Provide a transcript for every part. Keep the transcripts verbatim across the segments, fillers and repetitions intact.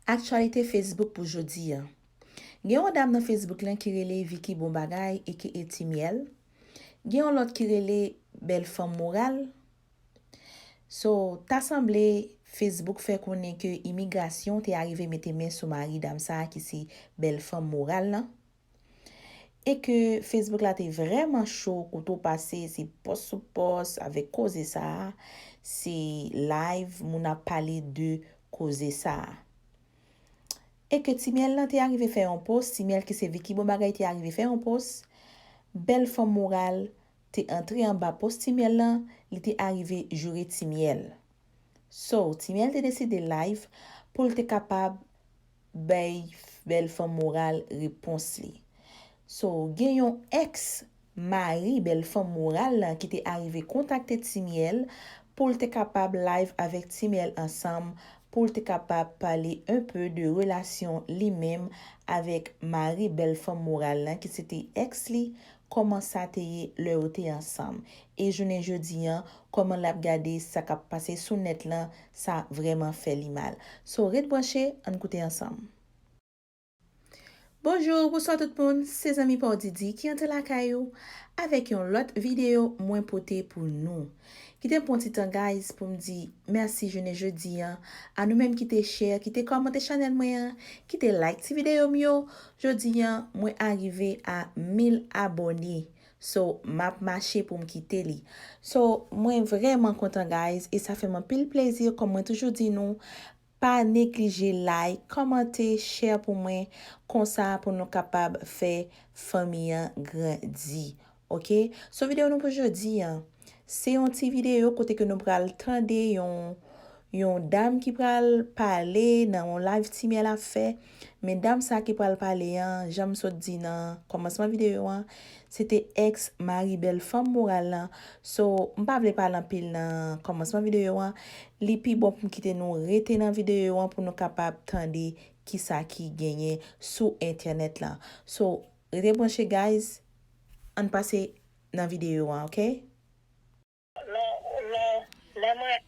Aktyalite Facebook pou jodi a. Gen yon dam nan Facebook lan ki rele Vicky Bon Bagay aka Ti Myèl. Gen yon lòt ki rele Bèl Fanm Moral. So, ta sanble Facebook fè konnen ke imigrasyon te arive mete men sou mari dam sa a ki se Bèl Fanm Moral lan. E ke Facebook la te vrèman cho, kote w pase, se pòs sou pòs avèk koze sa a, se live, moun ap pale de koze sa a. E ke Ti Myèl lan te arive fè yon post, Ti Myèl ki se Vicky Bon Bagay te arive fè yon post, Bèl Fanm Moral te antre anba post Ti Myèl lan, li te arive joure Ti Myèl. So, Ti Myèl te deside live pou l te kapab bay Bèl Fanm Moral repons li. So, gen yon ex mari Bèl Fanm Moral lan ki te arive kontakte Ti Myèl pou l te kapab live avèk Ti Myèl ansanm, pou l te kapab pale un peu de relasyon li menm avèk mari Bèl Fanm Moral lan ki se te ex li, kòman sa te ye lè yo te ansanm. E jounen jodi an, kòman l ap gade sa k ap pase sou nèt lan, sa vrèman fè li mal. So, ret branche, ann koute ansanm. Bonjou, bonswa tout moun, se zanmi pa w Didi ki antre lakay ou avèk yon lòt videyo mwen pote pou nou. Kite m pran ti tan, guys, pou m di mèsi jounen jodi an a nou menm ki te share, ki te kòmante chanèl mwen an, ki te like ti videyo m yo. Jodi an, mwen arive a mil abòne. So, m ap mache pou m kite li. So, mwen vrèman kontan, guys, e sa fè m anpil plezi, kòm mwen toujou di nou, pa neglije like, kòmante, share pou mwen, konsa pou nou kapab fè fanmi an grandi. Oke? So, videyo nou pou jodi an, se yon ti videyo kote ke nou pral tande yon, yon dam ki pral pale nan yon live Ti Myèl ap fè. Men dam sa ki pral pale an, jan m sot di nan kòmansman videyo an, se te ex mari Bèl Fanm Moral lan. So, m pa vle pale anpil nan kòmansman videyo an. Li pi bon pou m kite nou rete nan videyo an pou nou kapab tande kisa ki genyen sou entènèt lan. So, rete branche, guys. Ann pase nan videyo an, oke? Lè, lè, lè mwen,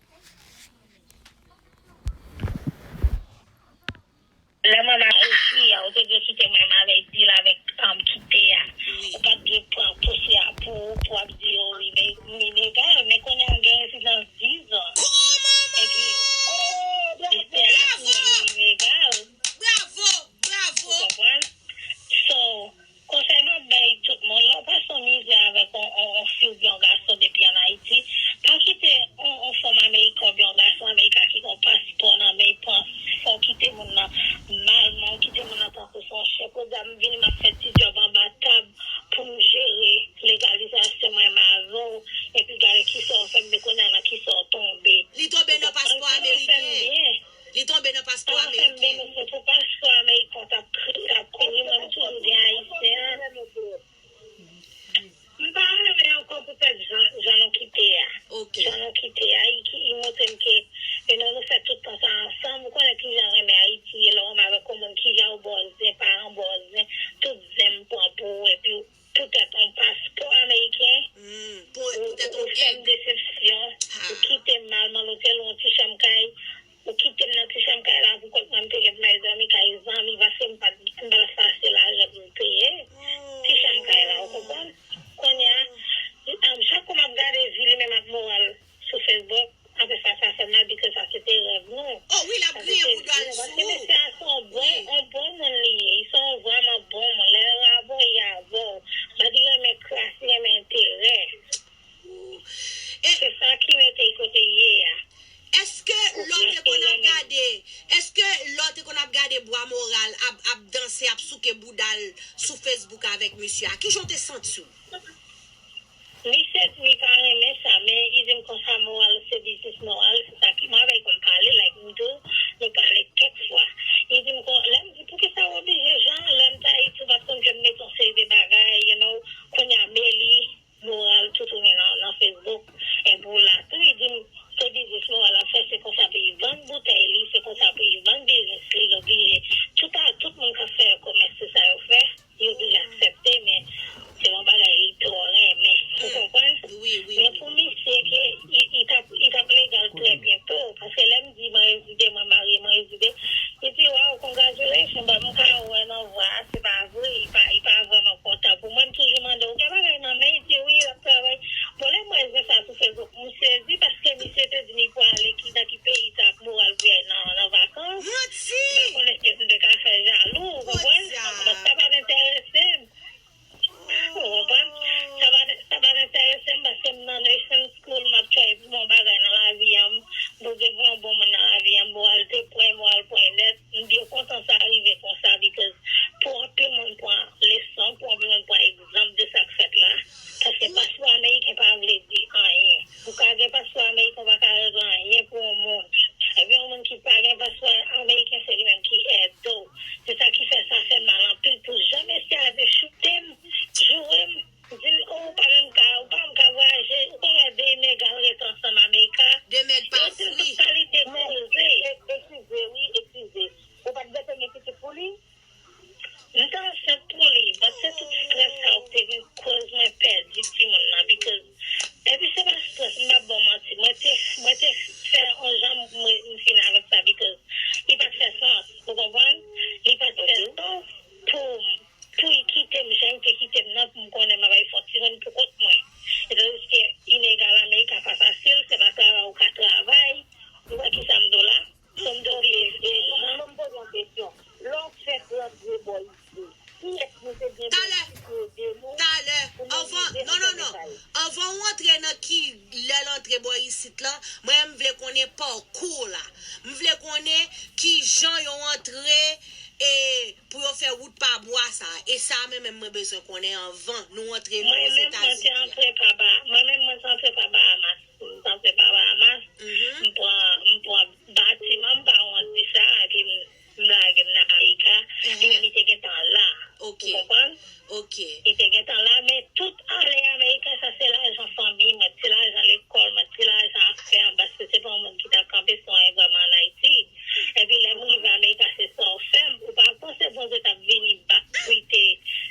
lè mwen mare fi a, ou te dwe kite mwen m avè deal avèk, um, kite a. Wi. Ou pa t dwe pran pousyè a pou ou, pou w ap di, "Oh, wi, men, men, men, men, men kounye a m gen rezidans diz an." Kòman, manman? Epi, oh, bravo, lise a bravo! Fini, m egal. Bravo, bravo! Ou konprann? So, konsèy m ap bay tout moun, lè w pase yon mizè avèk yon, yon, yon fi oubyen yon gason depi ann Ayiti, pa kite yon, yon fanm ameriken oubyen yon gason ameriken ki gen yon paspò nan men l pran, fè w kite moun nan malman, w kite moun nan tankou se yon chèf. Ou di, "A, m vini, m ap fè ti djòb anba tab pou m jere legalizasyon mwen, m avè w, epi gade kisa w fè m, men kounye a nan kisa w tonbe." Li tonbe nan paspò ameriken. Li tonbe nan paspò ameriken. Sa fè m byen, mesye, pou paspò ameriken w t ap kri-, t ap kouri, mwen, m toujou gen ayisyen an. M pa renmen ankò poutèt jan, jan nou kite a. Ok. Jan nou kite a, li ki, li montre m ke, you know, nou fè tout tan sa ansanm. Ou konnen kijan renmen Ayiti ye, lè w renmen avèk yon moun, kijan yo ba w zen, paran ba w zen, tout zen m pran pou ou, epi poutèt yon paspò ameriken, hmm, pou, ou, poutèt ou, yon fè m desepsyon, ah, ou kite m al nan lotèl, yon ti chanm kay, ou kite m nan ti chanm kay la pou kont mwen, m te gen pou m al dòmi kay zanmi, paske m pa t, m pa t fasil lajan pou m peye ti chanm kay la, ou konprann? Kounye a, um, chak kou m ap gade vi li menm ak Moral sou Facebook, anfen, sa, sa fè m mal, bikòz sa se te rèv nou. Oh wi, l ap griyen bouda l sou ou. Sa se te vi nou, paske mesye a se yon bon, yon bon moun li ye. Li se yon vrèman bon moun. Lè l avè w, li avè w. But li renmen kras, li renmen enterè. Se sa ki mete l kote l ye a. Èske lè w te konn ap gade, èske lè w te konn ap gade Bwa Moral ap, ap danse, ap souke bouda l sou Facebook avèk misye a, kijan w te santi w? Misye di li pa renmen sa, men li di m konsa, Moral se biznis Moral, se sa ki, mwen avè l konn pale, like, m di w, nou pale kèk fwa. Li di m kon, lè m di, "Poukisa w oblije, Jan, lè m t Ayiti, w pa t konn ke m mete yon seri de bagay, you know, kounye a, Meli, Moral, tou tounen nan, nan Facebook, epi w la tou." Li di m, "Se biznis Moral ap fè, se konsa pou li vann boutèy li, se konsa pou li vann biznis li, l oblije, tout a, tout moun k ap fè komès, se sa yo fè." Yo oblije aksepte, men se yon bagay li twò renmen. Ou konprann? Wi, wi, wi. Men pou misye ke li, li t ap, li t ap legal trè byento, paske lè m di mwen rezide, mwen marye, mwen rezide, sa. E sa mwen menm mwen bezwen konnen anvan nou antre nan Ozetazini. Mwen menm mwen te antre pa Bahamas. Mwen menm mwen te antre pa Bahamas. M te antre pa Bahamas. M pran m pran batiman, m pa wont di sa, epi m m lage m nan Amerika, li menm li te gentan la. Ou konprann? Li te gentan la, men tout ale Amerika, sa se lajan fanmi mwen, ti lajan lekòl mwen, ti lajan afè m, paske se pa yon moun ki t ap kanpe sou anyen vrèman ann Ayiti. Epi lè m rive Amerika, se sa w fè m. Ou pa panse Bondye t ap vini bak pou l te,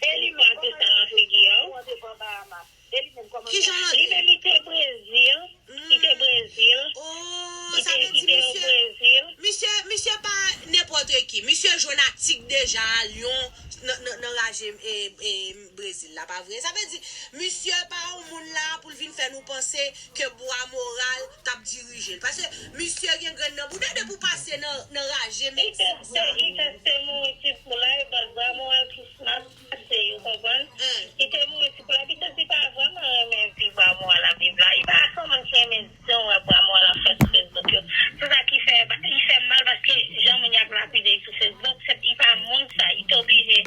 pou l te sa nan figi a w? Kijan l antre? Li menm li te Brezil. Li te Brezil. Oh, sa vle di misye, misye, misye pa nenpòt ki. Misye jwenn atik deja a Lyon nan, nan, nan raje e, e, Brezil la, pa vre? Sa vle di misye pa yon moun la pou l vin fè nou panse ke Bwa Moral t ap dirije l. Paske misye gen grenn nan bouda depi w pase nan, nan raje Meksik sa. Li te mouri ti pou la, e bòt Bwa Moral Christmas. Pase, ou konprann? Li te mouri ti pou la, li te di pa vrèman renmen vi Bwa Moral ap viv la. Li pa son moun ki renmen jan wè Bwa Moral ap fè sou Facebook yo. Se sa ki fè, li fè m mal paske jan moun y ap lapide li sou Facebook, se, li pa moun sa. Li te oblije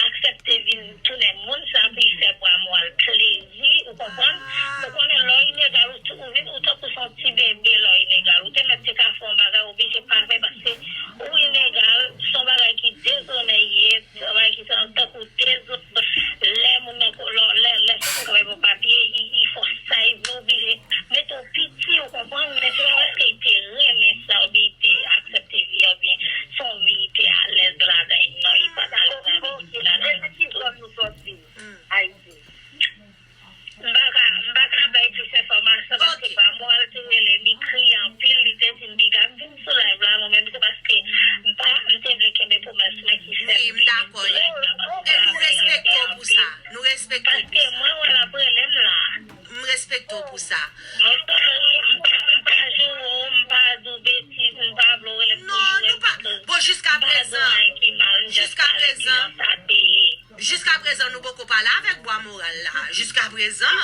aksepte vin tounen moun sa pou li fè Bwa Moral plezi, ou konprann? Ou konnen lè w inegal, ou tou, ou vin, ou tankou se yon ti bebe lè w inegal. Ou te mèt te ka fè yon bagay, ou oblije pa fè paske ou inegal, se yon bagay ki dezonè ye. Travay ki sa, tankou dezòd, lè moun nan ko-, lò, lè, lè se moun travay pou papye, li, li fòs sa, li vle oblije mete w piti, ou konprann, men se pa paske li te renmen sa, oubyen li te aksepte vi a, oubyen se yon vi li te alèz ladan l, non, li pa t alèz ladan l, li te alèz. Ayiti. M pa ka, m pa ka bay plis enfòmasyon paske pa mwen, l te rele m, li kriye anpil, li te di m piga m vin sou live la, mwen menm se paske m pa, m te vle kenbe pwomès mwen ki fè m vini sou live la pou m ka bay enfòmasyon anpil. Paske mwen wè l ap rele m la. M respekte w pou sa. Mwen sòti, m pa, m pa joure w, m pa di w betiz, m pa vle w rele m pou joure m. Bon, jiska prezan, jiska prezan. Jiska prezan, nou poko pale avèk Bwa Moral la. Jiska prezan.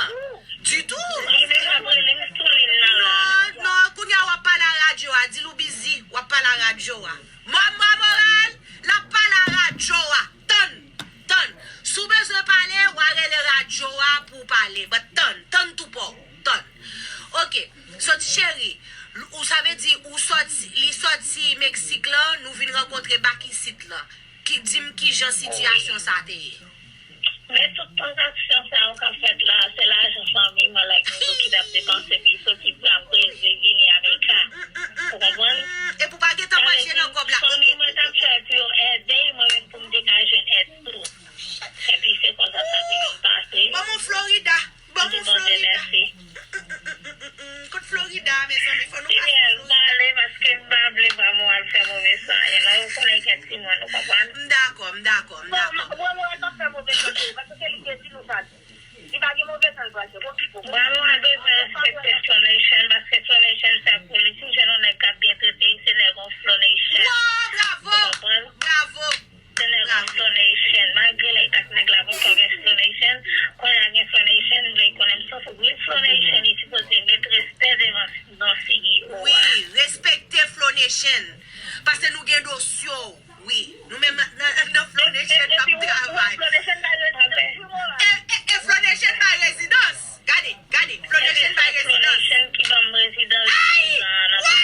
Ditou. Li menm ap rele m sou liy nan la. Non, non, kounye a w ap pale a radyo a. Di l ou bizi, w ap pale a radyo a. Bwa, Bwa Moral, l ap pale a radyo a. Tann, tann. Si w bezwen pale, w a rele radyo a pou w pale. But tann, tann tou pa w. Tann. Ok. So, ti cheri, ou, sa vle di, ou sòti, li sòti Meksik lan, nou vin rankontre bak isit lan. Ki, di m kijan sitiyasyon sa te ye. Men tout tranzaksyon sa yo k ap fèt la, se lajan fanmi mwen, like, nou ki t ap depanse, pou l soti Brezil vini Amerika. Ou konprann? Epi w pa gentan manje nan kòb la. Fanmi mwen t ap fè pou yo ede, mwen menm pou m te ka jwenn èd tou. Epi se konsa sa te vin pase. Ban m yon Florida. Ban m yon Florida. Kot Florida, mezanmi? Fò nou pase Florida. M pale paske m pa vle Bwa Moral fè move san anyen. Lè ou konnen gen timoun, ou konprann? M dakò, m dakò, m dakò. Bwa Moral pa fè move san pou ou, paske se li ki di nou sa. Li pa gen move san l pral fè. Bon, ki pou. Bwa Moral bezwen respekte Flow Nation, paske Flow Nation fè pou li. Si w jwenn yon nèg k ap byen trete l, se nèg yon Flow Nation. Wow, bravo! Ou konprann? Bravo! Se nèg an Flow Nation. Malgre lè t ak nèg la poko gen Flow Nation, kounye a gen Flow Nation, m vle konnen m santi wi Flow Nation, li sipoze met respè devan non figi ou a. Wi, respekte Flow Nation. Paske nou gen dosye w. Wi. Nou menm nan, nan, nan Flow Nation n ap travay. E, e, e Flow Nation bay rezidans. Gade, gade, Flow Nation bay rezidans. Flow Nation ki ban m rezidans. Ay! Wi!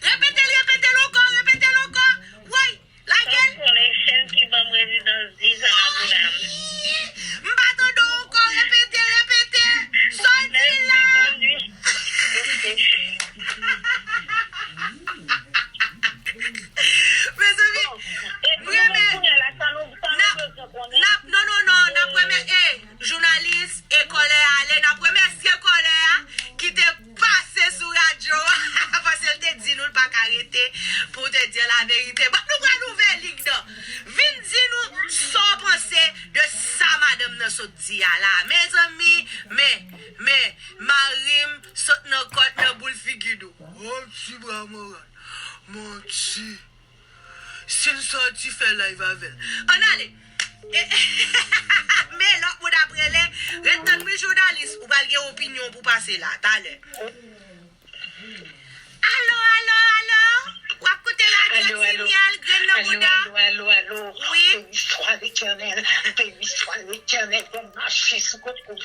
Repete l, repete l ankò, repete l ankò. Woy! Lage l! Donk, Flow Nation ki ban m rezidans diz an nan bouda m. M pa tande w ankò, repete, repete! Sa w di la? Mezanmi, vrèman, n ap, n ap, non, non, non, n ap remè-, e, jounalis, e kòlè ale, n ap remèsye kòlè a ki te pase sou radyo a, paske l te di nou l pa ka rete pou te di laverite. Bon, nou pral ouvè liy nan. Vin di nou sa w panse de sa madanm nan sot di a la. Mezanmi, men, men, mari m sot nan kòt nan boul figi nou. Oh, ti Bwa Moral. Manti. Si n sòti fè live avè l. Ann ale. E, men lòt moun ap rele, ret tann wi jounalis, ou pral gen opinyon pou pase la, talè. Alo, alo, alo. W ap koute radyo Ti Myèl, grenn nan Alo, alo, alo, alo. Wi. Beni swa Letènèl. Beni swa Letènèl. Bon, mache sou koko,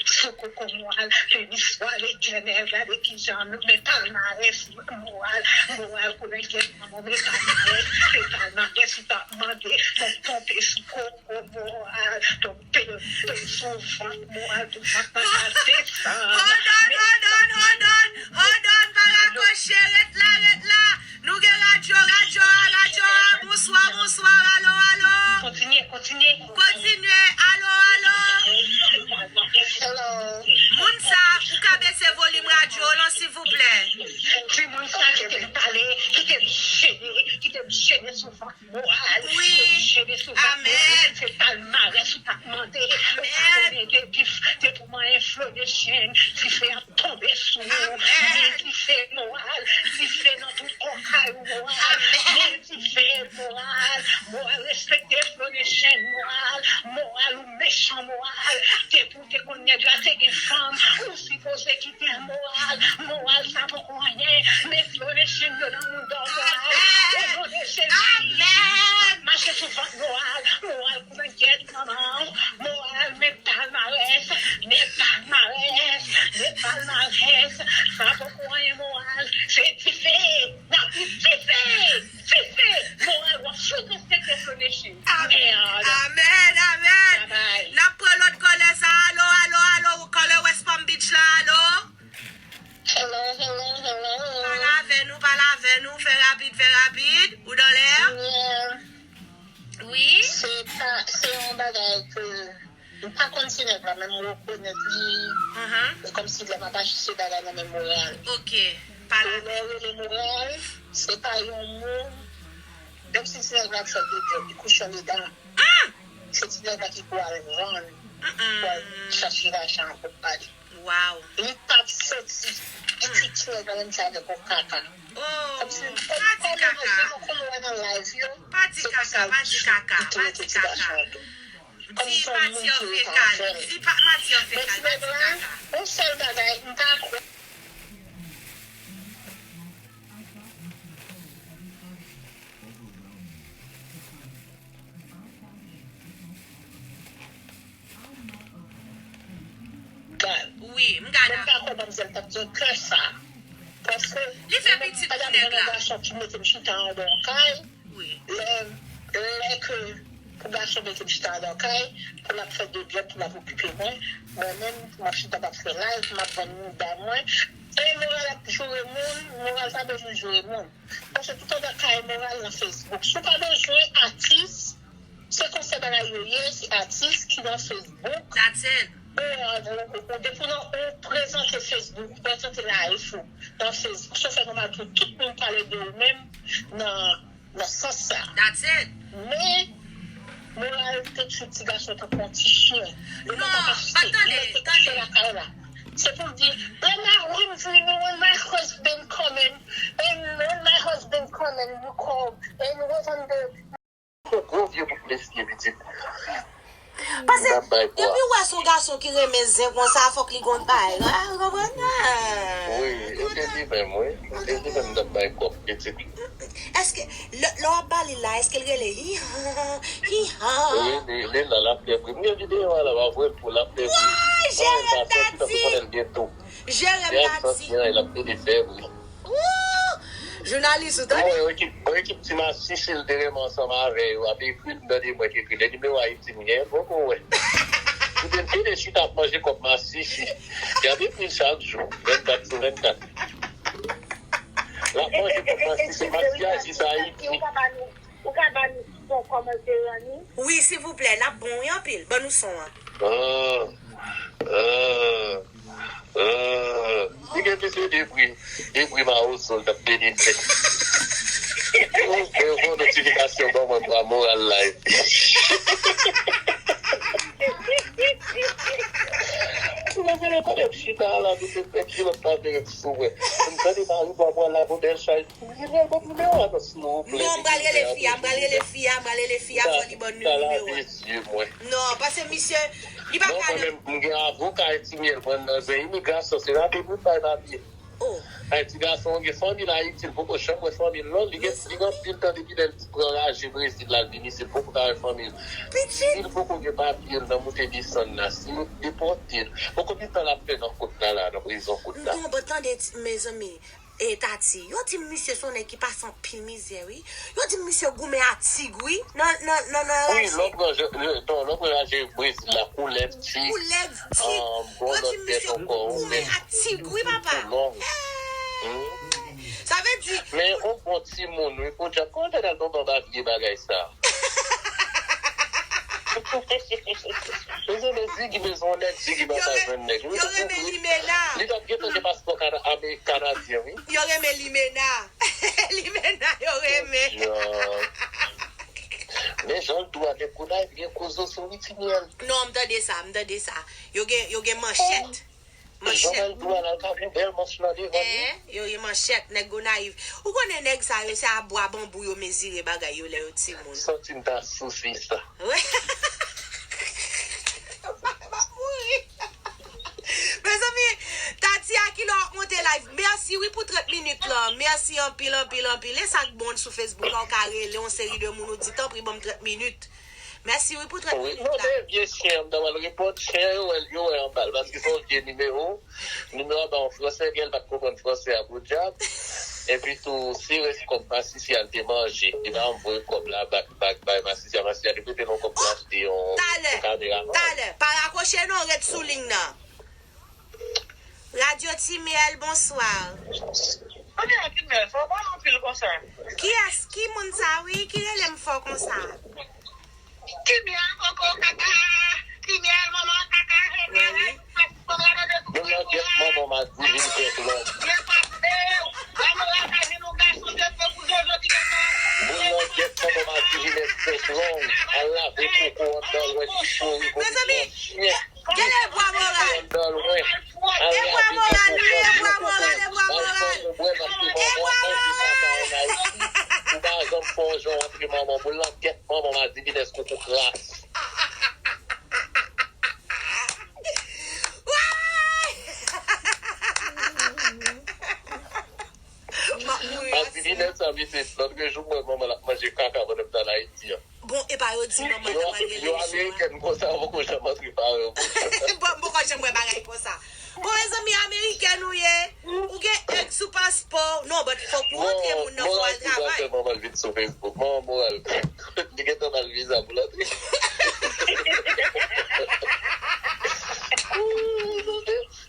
sou koko Moral. Beni swa Letènèl. Gade kijan nou, men palmarès Moral. Moral, koulè kèt nan move palmarès. Se palmarès ou t ap mande. Donk, tonbe sou koko Moral. Donk, tonbe sou vant Moral. Tout vant nan ka desann. Hold on, hold on, hold on, hold on, pa rakoche, ret la, ret la. Nou gen radyo, radyo a, radyo a, bonswa, bonswa, alo, alo. Kontinye, kontinye. Kontinye, alo, alo. Hello. Moun sa, ou ka bese volim radyo w lan, silvouplè? Di moun sa ki te pale, ki te jene, ki te jene sou vant Moral. Wi. Jene sou vant Moral. Amèn. Se palmarès ou t ap mande. Ou pa konnen depi, depi w manyen Flonechenn, dife ap tonbe sou ou. Amèn. Men dife Moral, dife nan tout kò kay ou Moral. Amèn. Men dife Moral, Moral respekte Flonechenn Moral, Moral ou mechan Moral. Depi w te konn nèg la te gen fanm, ou sipoze kite l Moral, Moral sa poko anyen, men Flonechenn yo nan mouda w Moral. Amèn. O non de Jezi. Amèn. Mache sou vant Moral, Moral koupe kèt manman w, Moral men palmarès, men palmarès, men palmarès. Sa poko anyen Moral. Se dife, n ap di dife, dife. Moral w ap fout respekte Flonechenn. Amèn. Mèd. Amèn, amèn. Babay. N ap pran lòt kòlè sa. Alo, alo, alo. Kòlè West Palm Beach la, alo. Hello, hello, hello. Pale avè nou, pale avè nou. Fè rapid, fè rapid. Ou dan lè? Yeah. Wi. Se pa, se yon bagay ke m pa konn si nèg la, men m rekonèt li. Ahan. E kòmsi lè m ap achte bagay nan men Moral. Ok. Pale avè m. Lè w rele Moral, se pa yon moun. Menm si ti nèg la ap fè de djòb, li kouche andedan. Mm! Se ti nèg la ki pou al vann, pou al chache lajan pou pale. Wow. Li p ap soti. Epi ti nèg la menm jan avèk yon kaka. Oh, kòmsi, pa di kaka. Kòm nou wè nan live yo, pa di kaka, pa di kaka, pa di kaka. Di pa di yo fekal. Di pa di yo fekal, pa di kaka. Yon sèl bagay, m pa kwè. Gad. Wi, m gad. Mwen pa konprann si l t ap gen kè sa. Paske li fè pitit pou nèg la. Gason ki mete m chita anba yon kay. Wi. Lè, lè ke pou gason mete m chita anba yon kay, pou l ap fè de djòb, pou l ap okipe mwen, mwen menm, m ap chita, m ap fè live, m ap vann mouda mwen. E Moral ap joure moun, Moral pa bezwen joure moun. Paske tout anba kay Moral nan Facebook. Si w pa bezwen atis, se konsa bagay yo ye, se atis ki nan Facebook. That's it. Ou, ou, ou, depi w nan, ou prezante Facebook, ou prezante live ou nan Facebook, sa fè nòmal pou tout moun pale de ou menm nan, nan sans sa. That's it. Men, Moral te tchout ti gason tankou yon ti chen. Li pa t ap achte, li mete kouche lakay la. Se pou l di, when my, when, when my husband coming, and when my husband coming, you call, and what on the. Gwo vye bouk mesye pitit. Paske depi w wè se yon gason ki renmen zen konsa, fòk li gon bagay. Ah, ou konprann? Ah. Wi, ou te di menm, wi. Ou te di menm, m t ap bay kòb pitit. Èske, lè, lè w ap ba li la, èske l rele hi han, hi han? Wi, li, li la, l ap fè bri. M gen videyo a la, m ap voye l pou l, l ap fè bri. Woy, jere m dadi. Jere m dadi. L ap fè bri. Wou! Jounalis, ou tande? Mwen, yon ekip, yon ekip ti masisi l te renmen ansanm avè yo, ap ekri l, m tande mwen k ekri l. E nimewo Ayiti m gen, m poko wè. Kote l te de chita ap manje kòb masisi. Y ap ekri l chak jou, vennkat sou vennkat. L ap manje kòb masisi, makiyaji sa Ayiti. Ou ka ba nou, ou ka ba nou son kòmantè an ni? Wi, silvouplè, l ap bon wi anpil. Ban nou son an. Ah, ah, ah. Li gen mesye debri, debri mawozo l t ap beni l fè. Ou fè yon notifikasyon ban mwen pou Amoral Live. Ou mwen konnen kote m chita la, nou te fè kilòt la, te ret sou mwen. M tande mari pou Amoral la, yon bèl chay. Li rele m nimewo a non, silvouplè. Non, m pral rele fi a, m pral rele fi a, m pral rele fi a, fò li ban nou nimewo a. Mesye mwen. Non, paske misye, li pa ka. Non, mwen menm, m gen avoka Etimyèl, mwen nan zen imigrasyon, se rapido m bay papye. Oh. Ay, ti gason an gen fanmi l Ayiti, l poko janm wè fanmi l non. Li gen, li gen anpil tan depi lè l pran raje Brezil la, l vin isit, l poko ka wè fanmi l. Pitit. Si l poko gen papye l nan moute desann la, si yo depòte l, bon, konbyen tan l ap fè nan kout la, la, nan prizon kout la? M konprann, tande, ti, mezanmi, e Tati, yo di m misye se yon nèg ki pase anpil mizè, wi. Yo di m misye goumen a tig, wi, nan, nan, nan, nan raje. Wi, lè w pran je, non, lè w pran raje Brezil la, koulèv, tig, koulèv, tig. Yo di m misye goumen a tig, wi, papa. Sa vle di. Men yon bon timoun, wi, podyab, kòman tèt al tonbe anba vye bagay sa? Mezanmi, Ziggy bezwen yon nèg, Ziggy pa ka jwenn nèg. Yo renmen Limena. Li t ap gentan gen paspò kana-, ame-, kanadyen, wi. Yo renmen Limena. Limena, yo renmen. Podyab. Men jan l dou a nèg Gonayiv gen gwo zozo wi ti myèl. Non, m tande sa, m tande sa. Yo gen, yo gen manchèt. Manchèt. Jan l dou a la, l ka gen bèl manch nan devan li. Yo gen manchèt, nèg Gonayiv. Ou konnen nèg sa yo, se a bwa banbou yo mezire bagay yo lè yo timoun. Santi m ta sousi sa. Wi. M ap mouri. Mezanmi, Tati, a kilè w ap monte live? Mèsi wi pou trant minit lan. Mèsi anpil, anpil, anpil. E sa k bon sou Facebook la, ou ka rele yon seri de moun, ou di, tanpri, ban m trant minit. Mèsi wi pou trant minit la. Wi, non, men vye chen an, m ta pral reponn. Chen an, yo wè, yo wè anba l, paske se yon vye nimewo. Nimewo a ba yon fransè, gen l pa t konprann fransè a podyab. Epi tou, se rès kòb masisi a l te manje. Li pa janm voye kòb la bak, bak bay masisi a. Masisi a te prete l yon kòb pou l achte yon, yon kamera. Talè, talè. Pa rakwoche non, ret sou liy nan. Radyo Ti Myèl, bonswa. Kiyès, ki moun sa, wi, ki rele m fò konsa? Ti Myèl, koko, kaka. Ti Myèl, manman, kaka. Wi, wi. Moun nan gèt manman m a di vin fè klòb. Moun nan gèt manman m a di vin fè klòb. Al lave koko anndan lwen ti chori konn yon chen. Gade e bwa moral. E bwa moral, wi, e bwa moral, e bwa moral. E bwa moral. Ou pa janm fè yon jan antre manman moun lan, gèt manman m a di vin fè koko kras. Woy! M ap mouri. Mwen di li nèg sa, mesye, lòt jou mwen, manman l ap manje kaka pandan m t al Ayiti an. Bon, epa yo di manman l te pral gen lejou an. Yo amerikèn konsa, yo poko janm antre paran moun. Bon, m poko janm wè bagay konsa. Bon, mezanmi, amerikèn ou ye, ou gen èg sou paspò w. Non, but fòk ou antre moun nan, fò w al travay. Manman l vin sou Facebook. Manman moral. Li gentan ba l viza pou l antre.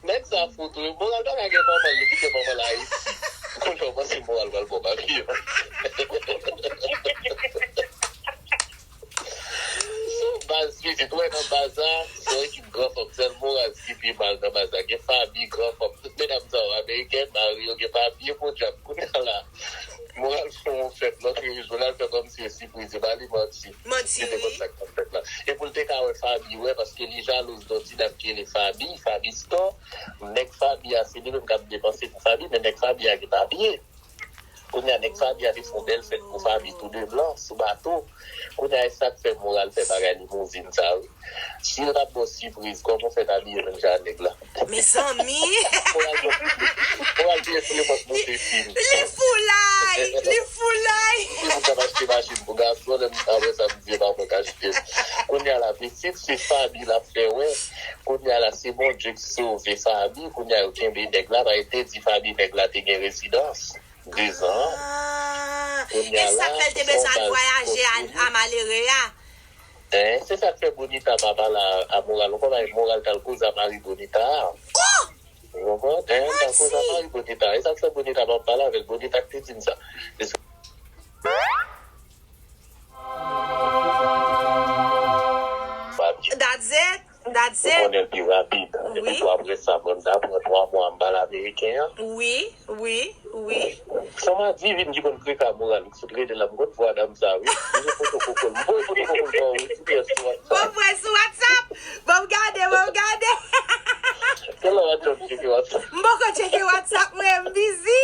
Nèg sa fou tou wi. Moral pa ka gen manman l, li kite manman l Ayiti. Kounye a w panse moral pral ba w papye. Sou baz pitit, ou wè nan baz la, se yon ekip gran fanm, sèl moral ki pi mal nan baz la. Gen Fabi, gran fanm, tout medam sa yo amerikèn, mari yo gen papye, podyab, kounye a la. Moral fè yon fèt, lòt jou l al fè kòmsi e sipriz, e ba li manti. Manti, wi. Li te konn sa k t ap fèt la. E pou l te ka wè Fabi, wè, paske li jalouz de yon ti dam ki rele Fabi, Fabi Store. Nèg Fabi a, se li menm k ap depanse pou Fabi, men nèg Fabi a gen papye. Kounye a, nèg Fabi a te fè yon bèl fèt pou Fabi, tou de blan, sou bato. Kounye a, e sa k fè moral fè bagay limouzin sa, wi. Si yo t ap ba w sipriz, kòman w fè t abiye menm jan a nèg la? Mezanmi! Moral te eseye pòt monte fim. Li foulay! Li foulay! Li pou t ap achte machin pou gason, lè m apre sa, m di, e pa mwen k achte l. Kounye a la, pitit, se Fabi l ap fè wè. Kounye a la, se Bondye k sove Fabi. Kounye a, yo kenbe nèg la, pa yo te di Fabi nèg la te gen rezidans. Dezan. Ah, e sa k fè l te bezwen al vwayaje a, a malere a. Hein, se sa k fè Bonita pa pale a, a Moral ankò, paske Moral t al koze a mari Bonita a. Oh! Ou konprann? Hein, l t al koze a mari Bonita. E sa k fè Bonita pa pale avè l. Bonita k te di m sa. That's it. That's it. Ou konnen l pi rapid. Epi tou apre sa, mwen m ta pran twa mwa m pa al ameriken an. Wi, wi, wi. Se yon madivin ki konn kreka Moral, ki sot rele la, m konn vwa dam sa, wi. M gen foto koko l. M voye foto koko l ba w, wi, ti pyès sou WhatsApp. Ban m wè sou WhatsApp. Ban m gade, ban m gade. Kèlè w ap tcheke WhatsApp? M poko tcheke WhatsApp, mwen, m bizi.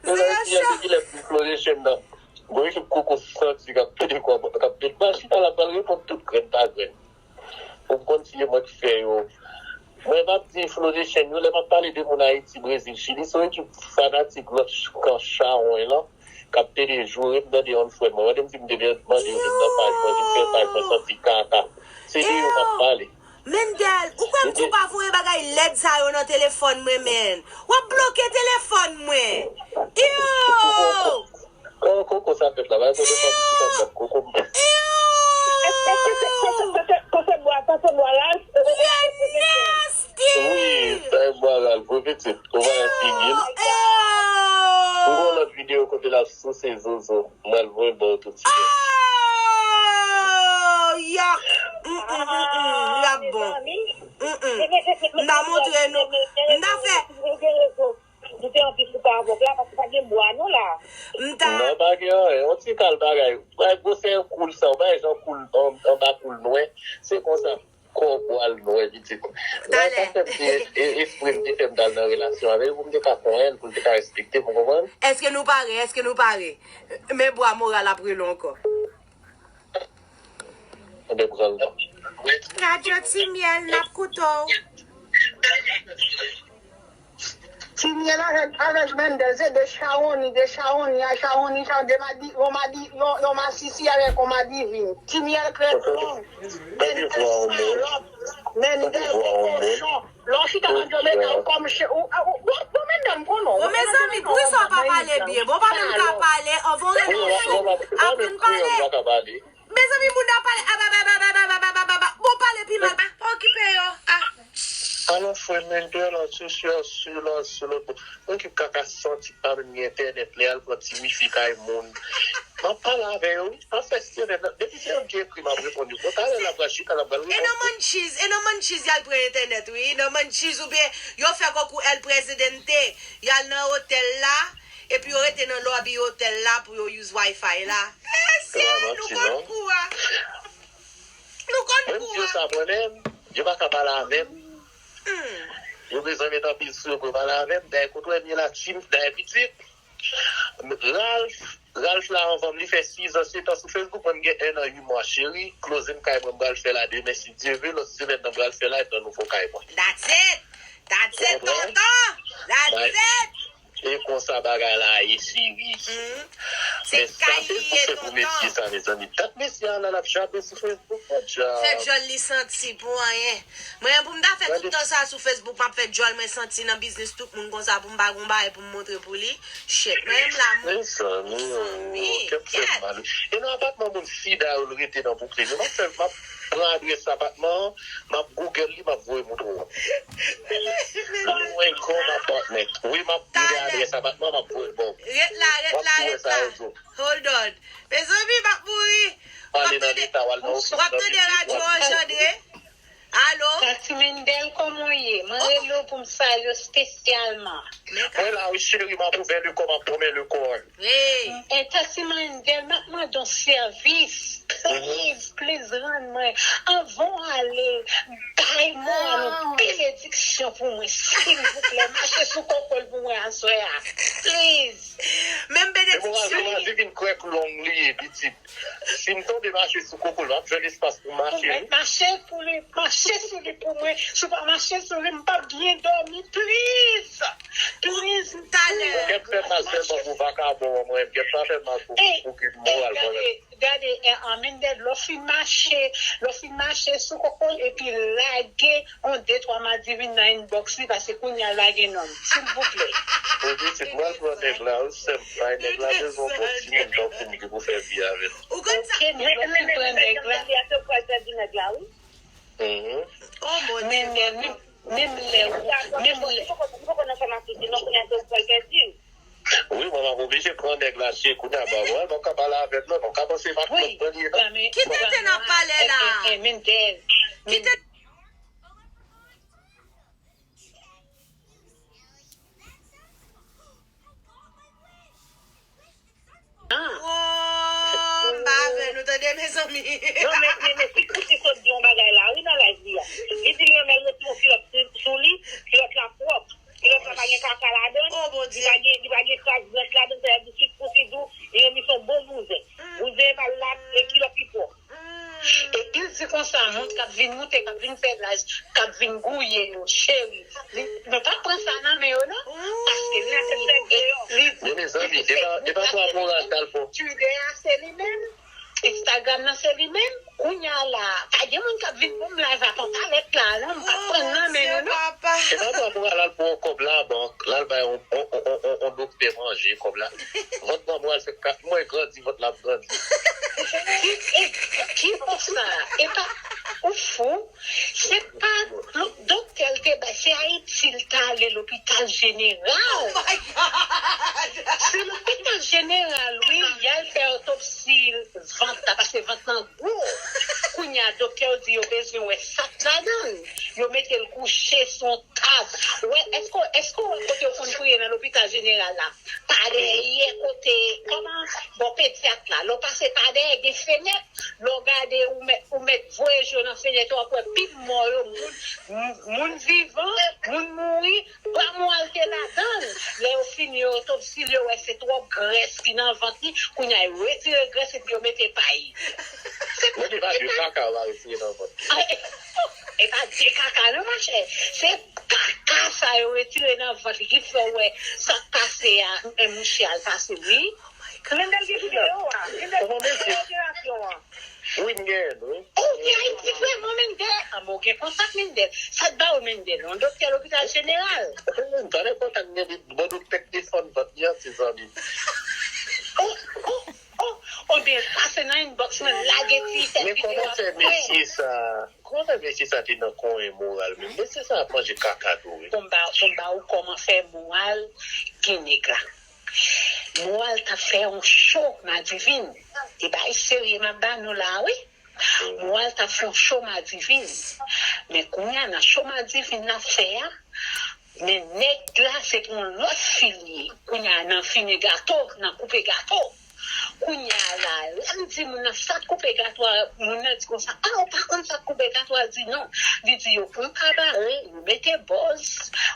Zeyo cho. Depi lè m deplore chen nan. Gon ekip koko santi k ap pede kòb, k ap pede. Machin nan la pral reponn tout grenn pa grenn. Ou konn si e mwen k fè yo. Mwen p ap di Claude Chen yo, lè m ap pale de moun Ayiti, Brezil, Chili, se yon ekip fanatik lòt ch- kan chawony lan k ap pede joure m tande yon frè m. Mwen, m di m te vin mande yo vin nan paj mwen, vin fè paj mwen santi kaka. Se de yo m ap pale. Mendel, ou kwè m tou pa voye bagay lèd sa yo nan telefòn mwen, men? W ap bloke telefòn mwen. Yo! Kòman koko sa fèt la? Bagay koko sa fèt la, koko m. Konsèp bwa, konsèp bwa la. Nasty! Wi, sa e bwa la, l gwo pitit. Ou pa wè figi l. M gen yon lòt videyo kote l ap souse zozo. M pral voye ba w tout suit. Oh, yak! Mm, mm, mm, mm. L ap bon. Mm, mm. M ta montre nou. M ta fè. Nou te anvi sou kavòk la paske pa gen bwa non la. M ta. Non, pa gen anyen. Yon ti kal bagay. Bay gwosè koul sa, ou bay jan koul anba koul nwè. Se konsa. Kò bwa l nwè pitit. Sa fè m te espre m te fè m t al nan relasyon avè l pou m te ka konnen l, pou l te ka respekte m, ou konprann? Èske nou pare? Èske nou pare? Men bwa moral ap rele ankò. Mwen pran l. Radyo Ti Myèl, n ap koute w. Ti Myèl avèk avèk Mendel se de chawony, de chawony a chawony, chawony, de madi, yon madi, yon yon masisi avèk yon madivin. Ti Myèl krèk long. Mendel salòp. Mendel gwo kochon. Lè w chita nan djòmèta ou kòm che ou ou ou bon Mendel m konnen w. Bon, mezanmi, poukisa w pa pale byen? Bon, pa menm ka pale, anvan w rele yon cho. Aprann pale. Mezanmi, moun nan pale. Ababababababababa. Bon, pale pi mal. Ah, pa okipe yo. Ah. Alò, frè Mendel, an se si, an se la, an se lòt bò. Mwen ki kaka santi pa menm gen entènèt, lè al pran ti wifi kay moun. M ap pale avè yo, wi. M ap fè si entènèt. Depi se yo ki ekri, m ap reponn yo. Bon, talè l ap pral chita, l ap pral E nan Munchies, e nan Munchies y al pran entènèt, wi. Nan Munchies oubyen yo fè konkou El Presidente. Y al nan otèl la, epi yo rete nan lobby otèl la pou yo use Wi-Fi la. Mesye, nou konn kou a. Nou konn kou a. Mwen m di yo sa mwen menm, yo pa ka pale avè m. Yo bezwen met anpil sou yo pou yo pale avè m. Dayè kote w wè m ye la, Tim, dayè pitit. Ralph, Ralph la anvan m, li fè sis an, sèt an sou Facebook, mwen m gen en an uit mwa, cheri. Closing kay mwen m pral fè la demen, si Dye ve, lòt semèn nan m pral fè live nan nouvo kay mwen. That's it! That's it, tonton! That's it! E konsa bagay la ye, cheri. Se kay li ye, tonton. Sa, mezanmi. Dat mesye a la, l ap jape sou Facebook, fè djòl. Fè djòl li santi pou anyen. Mwen, pou m ta fè tout tan sa sou Facebook, m ap fè djòl mwen santi nan biznis tout moun konsa pou m pa gon bagay pou m montre pou li. Shit, mwen menm la, mwen. Mezanmi, kè m fè m mal. E nan apatman moun sida yo l rete nan Brooklyn. M ap fè, m ap pran adrès apatman an, m ap Google li, m ap voye montre w. Low income apartment. Wi, m ap gade adrès apatman, m ap voye l ba w. Ret la, ret la, ret la. Hold on. Mezanmi, m ap mouri. M ap tande, m ap tande radyo an, Jandre. Alo? Tati Mendel, kòman w ye? Mwen rele w pou m salye w espesyalman. Mwen la wi cheri, m ap ouvè lekò, m ap pwomè lekò. Hey! E Tati Mendel, m ap mande w sèvis. Please, please, rann mwen. Anvan w ale, bay mwen yon benediksyon pou mwen, silvouplè. Mache sou koko l pou mwen aswè a. Please. Menm benediksyon. Demorazo la, divin krèk long li ye, pitit. Si m tonbe mache sou koko l, m ap jwenn espas pou m mache, wi. Mache pou li, mache sou li pou mwen. Si w pa mache sou li, m p ap byen dòmi. Please! Please! Talè. Kè m fè mal sèlman pou vakabon an, mwen. Kè m pa fè mal pou, pou ki moral mwen menm. Gade, Mendel, lè w fin mache, lè w fin mache sou koko l, epi lage yon de twa madivin nan inbox li, paske kounye a l pa gen nonm. Silvouplè. Bon, pitit, m pral pran nèg la, wi, sè m. Bay nèg la bezwen yon bon timoun tankou m ki pou fè vi avè l. Ou konn sa? Ok, men lè w fin pran nèg la. Li ap pral pèdi nèg la, wi. Mhm. Oh, mon Dieu. Mendel, menm lè, menm lè. Li poko nan fè masisi, non, kounye a se ou k pral pèdi l. Wi, mwen m ap oblije pran nèg la, cheri, kounye a, ba, mwen, mwen ka pale avè l, non, mwen ka panse m ak lòt mwen li ye, non. Ki tenten n ap pale la? Mendel. Ki tenten. Oh, m pa avè nou, tande, mezanmi. Non, men, men, men, si Chrissy sot di yon bagay la, wi, nan live li a. Li di li renmen l ret yon kilòt sou, sou li, kilòt la pwòp. Kilòt la pa gen kaka ladan l, li pa gen, li pa gen kras grès ladan l, sa vle di Sweet Pussy di w, li renmen se yon bon bouzen. Bouzen pa l la, e kilòt li pwòp. Epi l di konsa, moun k ap vin moute, k ap vin fè laj, k ap vin gouye yo, cheri, li, nou p ap pran sa nan men yo, non. Paske li, li, li, Men mezanmi, e pa, e pa twa moral Talfo. Twitter a se li menm, Instagram nan se li menm. Kounye a la, pa gen moun k ap vin pou m live ak yon palèt la, non, m p ap pran nan men nou, non. E pa twa moral al pran yon kòb labank, l al bay yon, yon, yon, yon, yon doktè manje kòb la. Vant mwen al fè kaka, mwen grandi, vant la ap grandi. Ki, e, ki konsa? E pa, ou fou? Se pa lo- doktè l te bay, se Ayiti l t ale, lopital jeneral. Se lopital jeneral, wi, y al fè otopsi vant la, paske vant lan gwo. Kounye a, doktè yo di yo bezwen wè sa k ladan l. Yo mete l kouche sou yon tab. Wè, èske, èske w wè kote yo konn priye nan lopital jeneral la? Pa dèyè kote, kòman, bò pedyat la. Lè w pase pa dèyè, gen fenèt. Lè w gade, ou mèt, ou mèt voye je w nan fenèt, w ap wè pil mò yo, moun, moun vivan, moun mouri, pa mò al te ladan l. Lè yo fini otopsi l, yo wè se twòp grès ki nan vant li, kounye a yo retire grès epi yo mete pay. Mwen te pa di kaka yo pa retire nan vant. E pa di kaka non, machè. Se kaka sa yo retire nan vant li ki fè w wè sa k pase a, men mouche al pase l, wi. Mendel gen videyo a. Mendel gen operasyon an. Wi, m gen l, wi. Ou gen Ayiti vrèman, Mendel? A, men w gen kontak Mendel. Sa k ba w Mendel? Yon doktè lopital jeneral. M pa nan kontak Mendel, bon doktè k defann vant li an, se zanmi m. Oh, oh, oh, oh, byen pase nan inbox mwen, lage ti fè Men kòman fè mesye sa, kòman fè mesye sa te nan konyen moral menm? Mesye sa ap manje kaka tou, wi. Bon, m ba, bon, m ba ou kòman fè moral gen nèg la. Moral t ap fè yon cho Madivin. E bay serye m ap ba nou la, wi. Moral t ap fè yon cho Madivin. Men kounye a, nan cho Madivin n ap fè a, men nèg la se pou yon lòt fi l ye. Kounye a, nan fimen gato, nan koupe gato. Kounye a la, lè m di moun nan sa k koupe gato a, moun nan di konsa, a, ou pa konn sa k koupe gato a? L di non. Li di yo pran kabare, yo mete bòz.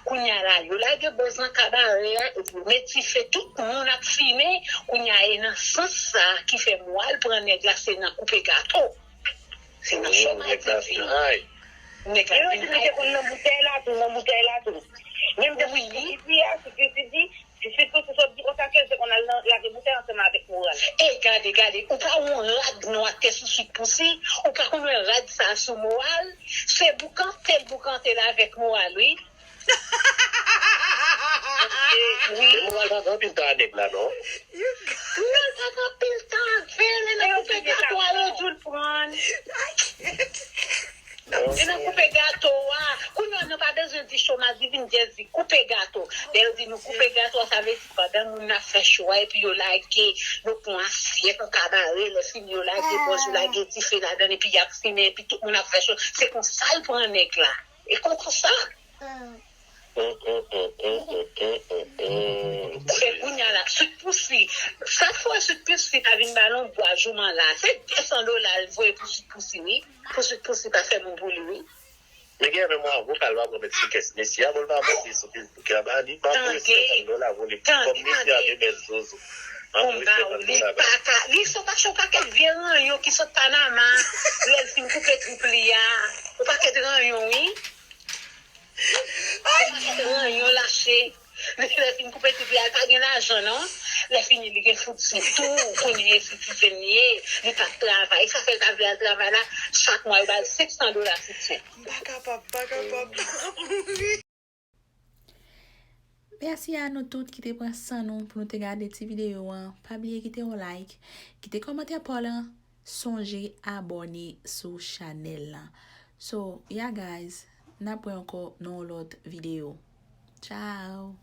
Kounye a la, yo lage bòz nan kabare a, epi yo met dife, tout moun ap fimen. Kounye a, e nan sans sa ki fè moral pran nèg la, se nan koupe gato. Se nan cho Madivin. Nèg la vin ay. Yo di li te konn nan boutèy la tou, nan boutèy la tou. Menm te sou P P T a, sou P P T, Sweet Pussy sot di konsa ke l te konn al nan lave boutèy ansanm avèk Moral. E gade, gade, ou pa wè yon rad nwa te sou Sweet Pussy? Ou pa konn wè rad sa sou Moral? Se boukante l boukante l avèk Moral, wi. E Moral pa gen anpil tan a nèg la, non? Non, l pa gen anpil tan avè l, e nan koupe gato a yo di w l pran l. E nan koupe gato a. Kounye a, nou pa bezwen di cho Madivin, just di koupe gato. Lè yo di nou koupe gato a, sa vle di pandan moun nan ap fè cho a, epi yo lage, yo pran asyèt, yon kabare, lè fini yo lage bòz, yo lage dife ladan l, epi y ap fimen, epi tout moun ap fè cho. Se konsa l pran nèg la. E konsa. Se kounye a la, Sweet Pussy. Sa fè Sweet Pussy ta vin ba l yon bwa jouman la. Se de san dola l voye pou Sweet Pussy, wi. Pou Sweet Pussy pa fè moun pou li, wi. Men gen menm yon avoka l pa pran mèt sou kès mesye a, bon, l pa monte sou Facebook la, ba li, pa voye senkann dola pou li. Kòm mesye a gen bèl zozo. Bon, ba w li, pa ka, li se yon pakèt vye ranyon ki sot Panama, lè l fin koupe trip li a. Yon pakèt ranyon, wi. Yon pakèt ranyon lache. Lè fin koupe trip li a, li pa gen lajan, non. Lè fini, li gen fout sou tou, kounye a e sitizen li ye, li pa t travay. Sa fè l ta vle al travay la, chak mwa, yo ba l senk san dola soutyen. M pa kapab, m pa kapab. Mèsi a nou tout ki te pran san nou pou nou te gade ti videyo an. Pa bliye kite yon like, kite kòmantè pa w lan, sonje abòne sou chanèl lan. So, yeah guys, n ap wè ankò nan yon lòt videyo. Ciao!